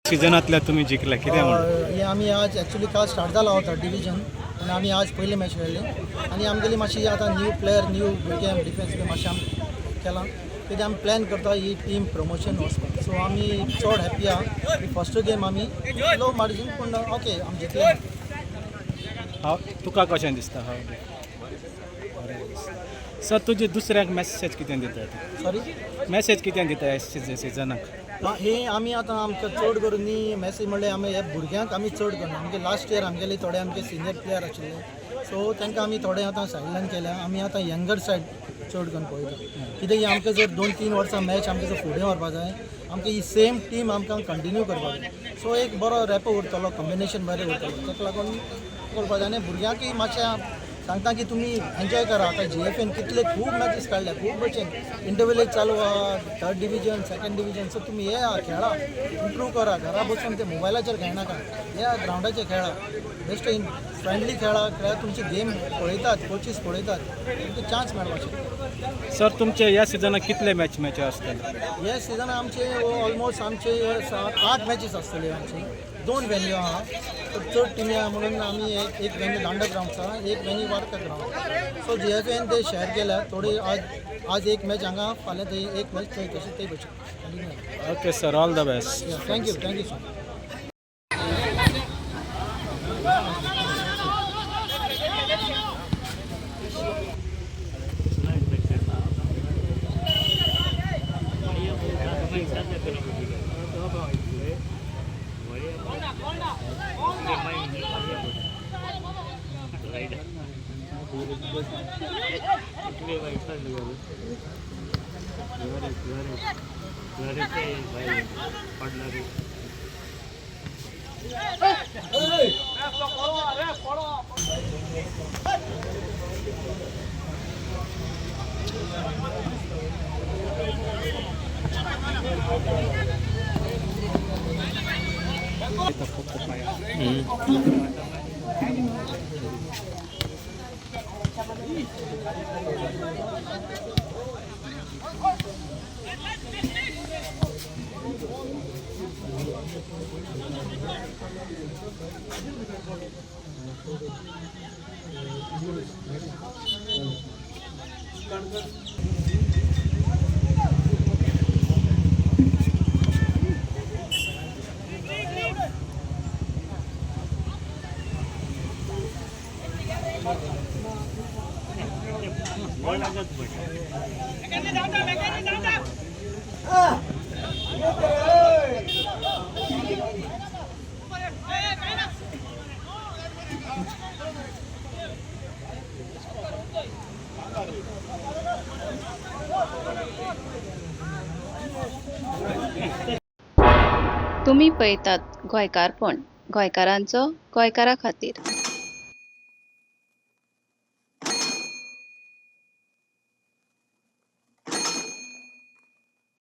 सिजनांतल्या तुमी जिखले कितें म्हणून? हे आमी आज एक्चुली काल स्टार्ट जाला हो थर्ड डिविजन आनी आमी आज पयली मॅच खेळ्ळी आनी आमगेली मातशी आतां न्यू प्लेयर, न्यू भुरगे डिफेन्स बी मातशें आमी केलां कित्याक आमी प्लॅन करता ही टीम प्रमोशन वचपाक. सो आमी चड हॅप्पी आहा की फर्स्ट गेम आमी लो मार्जीन पूण ओके आमी जिखले. हांव तुका कशें दिसता? हांव बरें दिसता. सर, तुजी दुसऱ्यांक मॅसेज कितें दिता तूं? सॉरी? मॅसेज कितें दिता ह्या सिजनाक? हे आमी आतां आमकां चड करून न्ही मॅसेज म्हणल्यार आमी ह्या भुरग्यांक आमी चड करना. आमगे लास्ट इयर आमगेले थोडे आमचे सिनियर प्लेयर आशिल्ले, सो तांकां आमी थोडे आतां सायडलायन केल्या. आमी आतां यंगर सायड चड करून पळयता, कित्याक की आमकां जर 2-3 वर्सां मॅच आमकां जर फुडें व्हरपा जाय, आमकां ही सेम टीम आमकां कंटिन्यू करपाक जाय. सो एक बरो रॅपो उरतलो, कॉम्बिनेशन बरें उरतलो, ताका लागून करपा जाय. आनी भुरग्यांकय मातशें सांगता की तुमी एन्जॉय करा. आतां जीएफएन कितले खूब मॅचीस काडल्या, खूब भशेन इंटरविलेज चालू आहा, third division, second division. So तुमी येया, खेळा, इम्प्रूव करा. घरा बसून ते मोबायलाचेर खेळनाका, येया ग्रावंडाचेर खेळा. बेश्टे फ्रेंडली खेळा, खेळा, तुमची गेम पळयतात, कोचीस पळयतात, तुमकां चान्स मेळपाक शकता. सर, तुमचे ह्या सिजनाक कितले मॅची आसतले? हे सिजन आमचे ऑलमोस्ट आमचे 7-8 मॅचीस आसतले. आमचे दोन व्हेन्यू आहा, तर चड टिमी आहा म्हणून आमी एक एक व्हेन्यू दांडा ग्रावंड आसा, एक व्हेन्यू वार्का ग्रावंड. सो जीएफएन ते शेअर केल्या थोडी. आज आज एक मॅच हांगा, फाल्यां थंय एक मॅच थंय, तशें ते भशेन continue. Okay sir, all the best. Thank you, thank you sir. तुमी पळयतात गोंयकारपण, गोंयकारांचो गोंयकारा खातीर.